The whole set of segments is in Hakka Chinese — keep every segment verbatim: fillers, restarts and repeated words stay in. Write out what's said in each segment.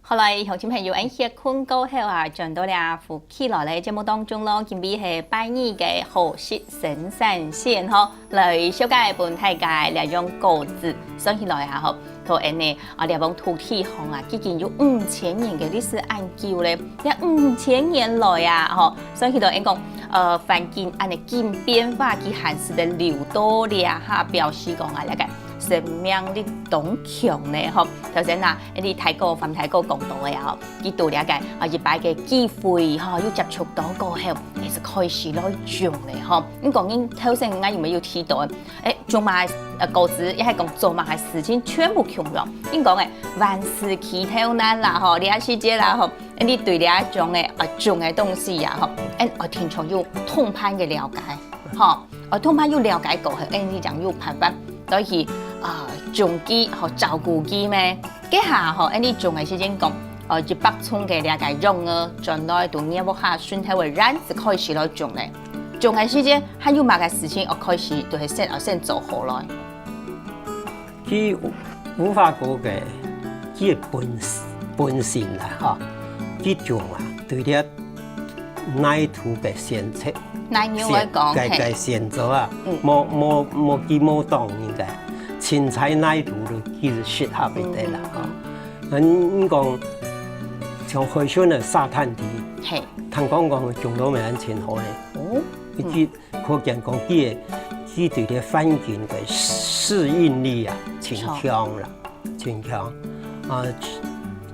好來，鄉親朋友，恁歇睏過後啊，轉到這福氣來了節目當中咯。今晡日係拜二个好食生產線吼，來紹介分大家這種果子，算起來啊吼，同𠊎呢啊，這幫土地項啊，已經有五千年个歷史恁久咧。這五千年來啊，吼，算起來應講，呃，環境恁呢緊變化，佢還係得留到這下，表示講啊，這个生命力當強呢吼。頭先啊，你大哥范大哥講到个啊吼，佢拄這个啊一擺个機會吼，又接觸到過後，也係開始來種咧吼。你講你頭先應該有沒有提到？誒，種麼个呃果子，也係講做麼个事情，全部共樣。你講誒，萬事起頭難啦吼，這時節啦吼，你對這種个啊種个東西啊吼，誒，愛定著有通盤个了解。 吼，愛通盤有了解過後，恁呢正有辦法，來去啊種佢，吼，照顧佢咩？該下吼，恁呢種个時間講，呃，一百吋个這个種仔，轉來到你屋下脣頭个園仔開始來種咧。種个時間還有麼个事情愛開始，就係先愛先做好來。佢無花果个，佢个本本性啦，吼，佢種啊，對這泥土个選擇，泥土來講，選个个選擇啊，無無無佢無當應該，凊彩泥土都佢適合佢个啦，吼。嗯，你講像海脣个沙灘地，嘿，聽講講種到乜恁盡好咧，哦，一直 可見講佢个佢對這環境个適應力啊，盡強啦，盡強。啊，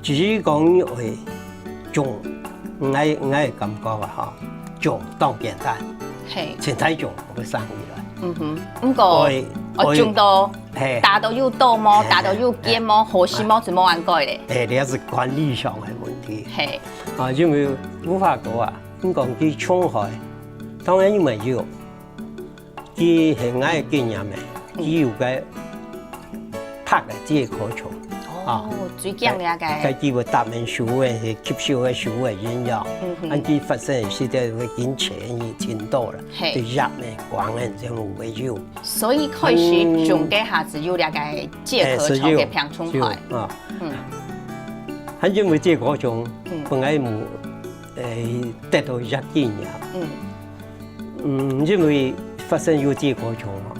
只係講會種，𠊎𠊎个感覺啊，吼，種當簡單，嘿，凊彩種會生起來。嗯哼，毋過愛愛種到，嘿，打到有倒無，打到有結無，好勢無就無恁該咧。嘿，這係管理上个問題。嘿，啊，因為無花果啊， 你講佢衝害，當然因為有，佢係𠊎个經驗个，佢有个白个介殼蟲，啊，哦，最驚了解。該佢會搭門樹个，係吸收个樹个營養，嗯哼，恁佢發生个時節會緊前一千多了，嘿，對葉个光个全部會有。所以開始種个下子有了解介殼蟲个病蟲害，有啊，嗯，還因為介殼蟲，嗯，本來無 誒，得到一隻經驗。嗯，因為發生有介殼蟲嘛，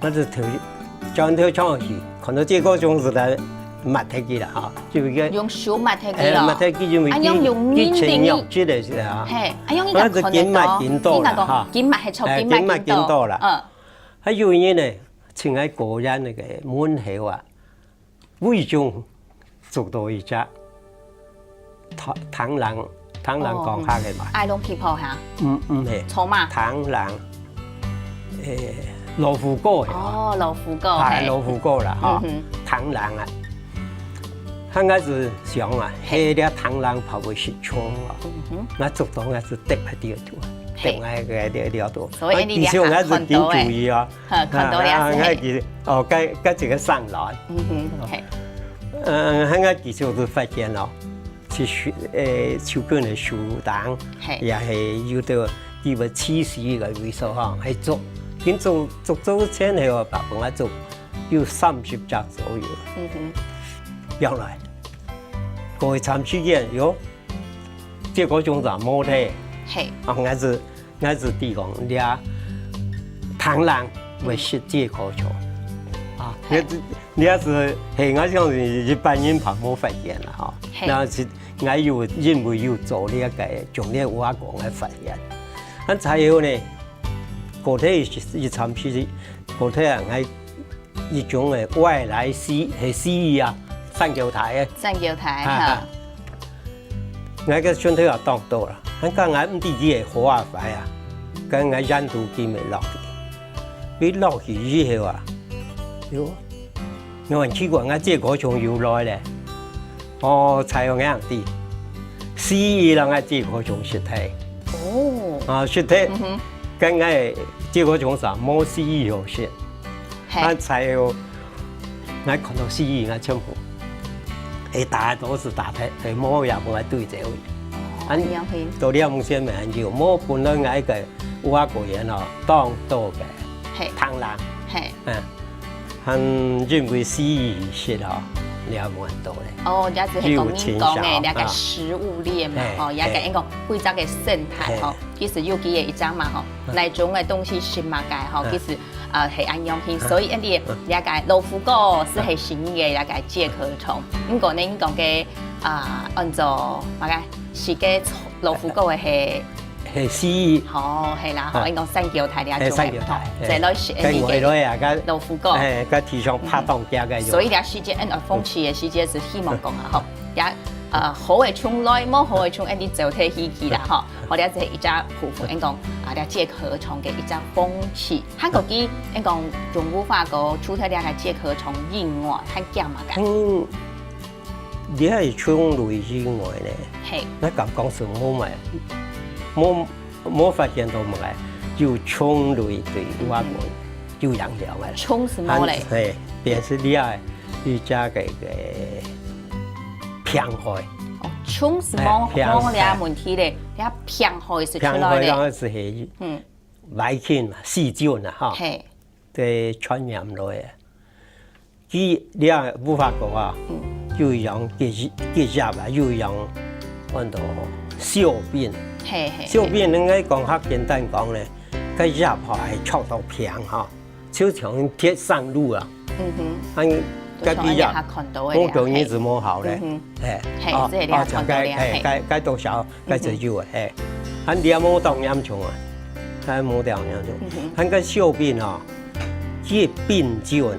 該就頭，轉頭衝去，看到介殼蟲就來抹忒佢啦，吼，就係用手抹忒佢咯。誒，抹忒佢，因為佢佢全弱質个係啊，嘿，啊用一隻看得到，該就緊抹緊倒啦，哈，緊抹係著，誒，緊抹緊倒啦。嗯，還有一日呢，請來果園那個門口啊， 無意中捉到一隻螳螳螂，螳螂講客个嘛。愛攏皮婆哈？毋毋係，草蜢。螳螂，誒，老虎哥係嘛？哦，老虎哥，啊，嘿，老虎哥啦，吼，嗯哼，螳螂啊。佢該時想啊，嘿，這螳螂怕會食蟲啊，嗯哼，𠊎捉到𠊎就跌下去就，嘿，跌下个了了到。所以你這下看到个，啊，其實𠊎係緊注意啊。 哈，看到了，啊，係。𠊎其實，哦，該該一個上來。嗯哼，嘿。嗯，𠊎其實就發現咯，其實，誒，就近个樹頂，嘿，也係有兜佢个棲息个位所吼，係捉，緊捉捉捉前後啊，把分𠊎捉有三十隻左右。嗯哼。原來，過一站時間，喲，介殼蟲就無忒。嘿。啊，𠊎係 𠊎係知講，這螳螂會食介殼蟲。啊，嘿，這這係，係，𠊎相信一般人怕無發現啦，吼。嘿，該係𠊎有因為有做這個，將這無花果个發現。啊，再有呢，過頭一一站時，過頭啊，𠊎 一種个外來蜥，係蜥蜴啊，三角體个。三角體，哈，哈。𠊎个脣頭也當多啦，還講𠊎毋知佢係好啊壞啊，跟𠊎沿途緊个落去。佢落去以後啊，喲，𠊎很奇怪，𠊎介殼蟲又來咧。 哦，才有恁樣个，蜥蜴人个介殼蟲食忒。哦。啊，食忒，嗯哼，該𠊎介殼蟲上無蜥蜴好食。嘿。啊，才有，𠊎看到蜥蜴，𠊎全部，誒，打都係打忒，誒，無也無愛對這位。哦，啊，恁樣嘿。到了目前為止，無本來𠊎个無花果園哦，當多个，嘿，螳螂。嘿。嗯。 還因為蜥蜴食吼，了無恁多咧。哦，也就係講你講个，有清朝，了解食物鏈嘛，啊。吼，也解應講規則个生態吼，嘿。其實有機个一隻嘛吼，嗯。哪種个東西食麼个吼，嗯。其實，呃，係恁樣去，嗯。所以恁樣，嗯。了解老虎哥係係新个了解介殼蟲，毋過呢，你講个，啊，安到麼个，係个老虎哥个係 係死。哦，係啦，吼，嘿。應講三腳台了，嘿，三腳台，嘿。再來是該外來啊，該老虎哥。嘿，該地上拍檔行个有。所以這時節，嗯，風氣个時節係希望講啊，吼，也，呃，好个蟲來，無好个蟲，恁樣走忒去去啦，吼。好，這係一隻部分，應講啊，這介殼蟲个一隻風氣。還過佢，應講用無花果，除忒這个介殼蟲以外，還驚麼个？嗯， 這係蟲類以外呢，嘿。𠊎敢講係無麼个，無，無發現到麼个，有蟲類對烏鴉館有影響个。蟲係無咧？嘿，便係這个，這隻个，个病害。哦，蟲係無，嘿，病害。無這問題咧，這病害係出來咧。病害當然係，嗯。Virus啊，細菌啊，哈。嘿。 个傳染來啊。佢這無花果啊，嗯。有一種結，結葉啊，有一種安到小病。嘿，嘿，小病應該講較簡單講咧，該葉吼係著到病吼，就像鐵生路啊。嗯哼。恁該比較，就像恁樣看到个呀，我講日子無好咧。嘿。嗯哼。嘿，嘿，哦，這个哦，看到个呀，嘿，嘿。該，該多少 該就有啊，嘿。恁這無當嚴重啊，該無當嚴重。嗯哼。恁該小病哦，佢个病菌啊，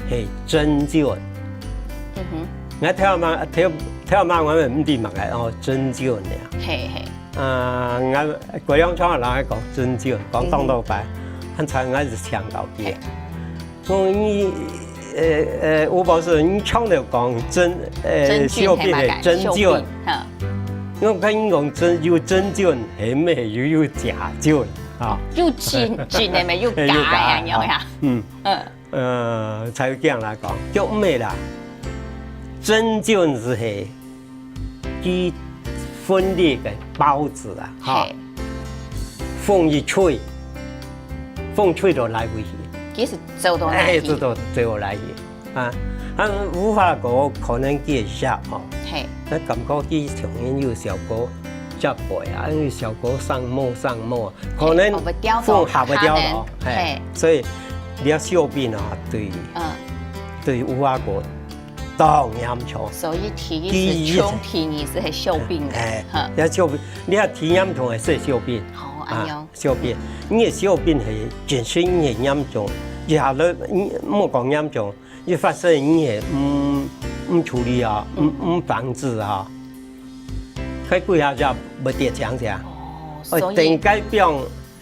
係真菌。嗯哼。𠊎頭下，頭，頭下𠊎毋知麼个哦，真菌呀。嘿，嘿。啊，𠊎，過兩場人講真菌，講當多擺，嗯哼。恁才𠊎係聽到佢。嘿。 講你，呃，呃，吳博士，你強調講真，呃，真菌，小病係真菌。係麼个？小病，哈。我跟你講，真，有真菌，係毋係又有假菌啊？有真，真个咩？有假个，有假个，有樣呀？嗯。嗯。呃，才有這樣來講，就毋係啦。真菌係係 佢分裂个孢子啊，哈。嘿。風一吹，風吹到哪位去？其實走到哪位去？哎，走到，走到哪位去？啊，啊，無花果可能佢會葉吼。嘿。𠊎感覺佢像有小可葉背啊，因為小可生毛生毛啊，可能，哦，會掉到風下會掉到，下面，嘿，嘿。所以你要小病啊，對，嗯。對無花果 當嚴重。所以第一係蟲，第二係，第二係小病个，哎，哈。這小病，你看第一嚴重个係小病，哦，恁樣。啊，小病，你个小病係真係你个嚴重，一下落，你莫講嚴重，一發生你係毋，毋處理啊，毋，毋防治啊，該幾下就會跌牆去啊。哦，所以，哎，等該病，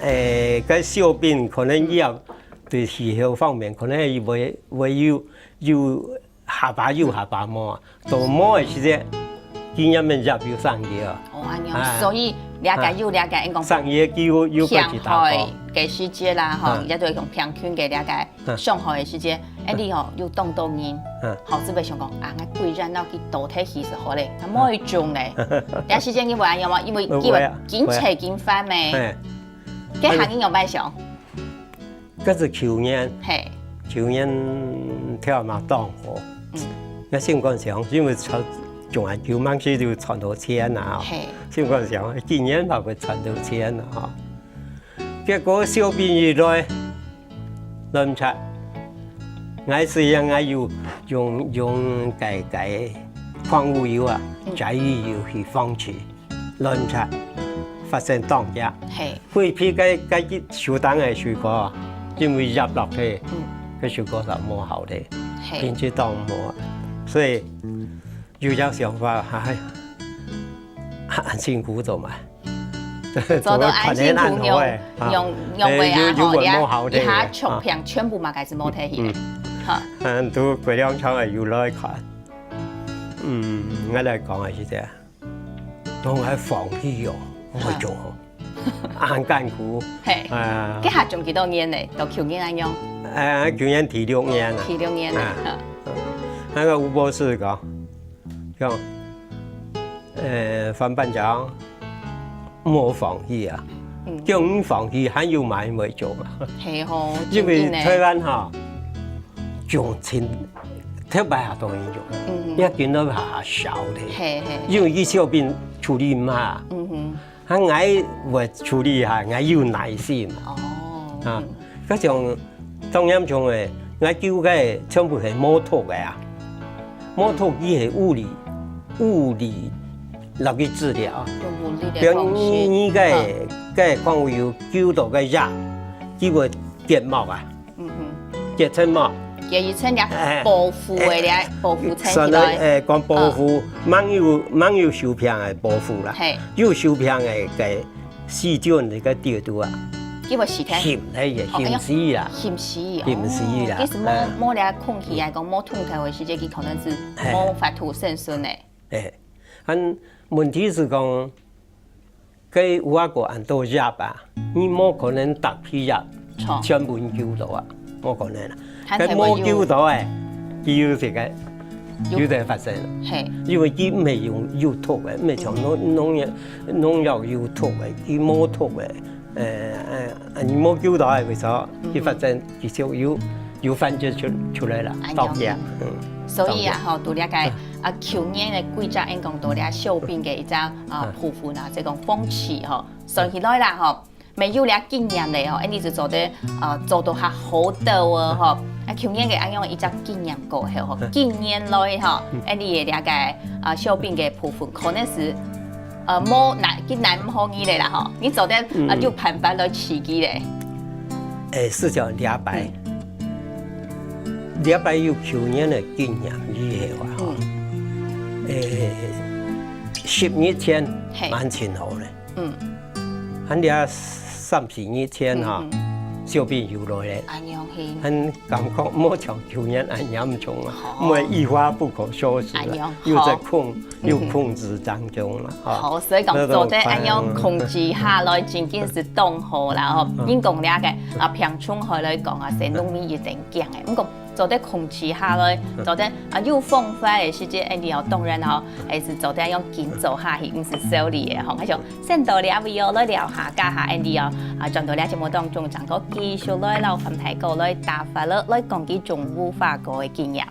哎，該小病可能要對氣候方面，可能會，會有，有 下把有下把無啊，到無个時節，佢葉面葉有生葉啊。哦，恁樣，啊。所以了解有了解，應該講生葉佢有，有過去打過。病害个時節啦，吼，啊。也就係講病菌个了解，啊。傷害个時節，哎，你吼，有當多人，啊。吼，只會想講，啊，𠊎歸隻腦去倒忒去就好咧，啊，無一種咧。這時間你會恁樣無？因為佢會緊切緊煩咩。嘿。該下你仰般想？ 該係舊年，嘿。舊年頭嘛當好。嗯。𠊎心肝想，因為賺，賺久吂時就賺到錢啊。嘿。心肝想，今年嘛會賺到錢啊。結果小病一來，亂七。𠊎雖然𠊎有用，用該，該礦物油啊，嗯。甲鱼油去防治。 亂七，發生當遽。嘿。會批該，該手當个水果，因為葉落去，嗯。該水果就無好咧，嘿。品質當無。所以有隻想法，哎，恁辛苦做麼？做到恁辛苦，做到看恁好个，啊。用，用，用个啊，哎，有，有，吼，無好个，一下全片，啊。全部嘛，該係無忒去个。嗯。哈。嗯，都過兩場个又來看。嗯，𠊎來講个係這。 講𠊎放棄哦，𠊎做哦，恁艱苦。嘿，啊。該下種幾多年咧？到舊年恁樣？啊，舊年第六年啊。第六年咧，啊。哈。該個吳博士講，講，呃，范班長，莫放棄啊。嗯。叫你放棄，還有麼人會做嘛？係吼，因為真个呢。台灣哈，種真頭擺下當然用，嗯哼。也見到下下燒的，嘿嘿，因為佢小病處理嘛，嗯哼，佢𠊎會處理下，𠊎有耐心。哦，啊，該種當嚴重的，𠊎救个全部係無毒个啊，無毒佢係物理，物理落去治療，用物理的方式，比如你你个个講有救到个藥，佢會結膜啊。 嗯哼，結膜。結一層个保護个咧，保護層起來。算到，誒，講保護，吂有吂有受病个保護啦，嘿，有受病个个細菌个个底肚啊，佢會死忒。翕个，哦，哎呀，翕死啦，翕死哦，翕死啦，其實無，哎，無咧空氣來講，無通透个時節，佢可能係，嘿，無法度生存个。誒，恁問題係講， 該有啊个恁多葉啊，你無可能逐批葉全部救到啊，無可能啊。該無救到誒，佢有這个有得發生，嘿，因為佢毋係用有毒个，毋係像農農藥農藥有毒个，佢無毒个，誒誒，你無救到誒，為啥佢發生佢就有有繁殖出出來了，倒下，嗯，所以啊，吼，拄了解。 啊，舊年个季節，應講到了小病个一隻啊部分啊，這種放棄吼，算起來啦吼，沒有了經驗咧吼，恁樣就做得呃做到較好兜哦吼。啊，舊年个恁樣一隻經驗過後吼，今年來吼，恁樣个了解啊小病个部分，可能係呃無難，佢難毋好你咧啦吼，你做得啊有辦法來刺激咧。誒，係講了解。 了解有舊年个經驗以後啊，吼，誒，十年前嘿，蠻清楚咧。嗯，恁樣三四年前哈，嗯嗯，小病又來咧，恁樣嘿，恁感覺無像舊年恁嚴重啊，哦，毋會一發不可收拾了，恁樣，又在控，好，又控制當中了，哈。好，所以講做得恁樣控制下來，真經係當好啦，吼。嗯，人講了个啊，平常時來講啊，係農民一定 驚个。毋過做得控制下來，做得啊有方法个時節，恁樣哦，當然吼，還係做得用緊做下去，毋係修理个吼。𠊎想先到這位哦，來尞下，加下恁樣哦，啊，轉到這節目當中，正過繼續來摎范大哥來打發了，來講佢種無花果个經驗。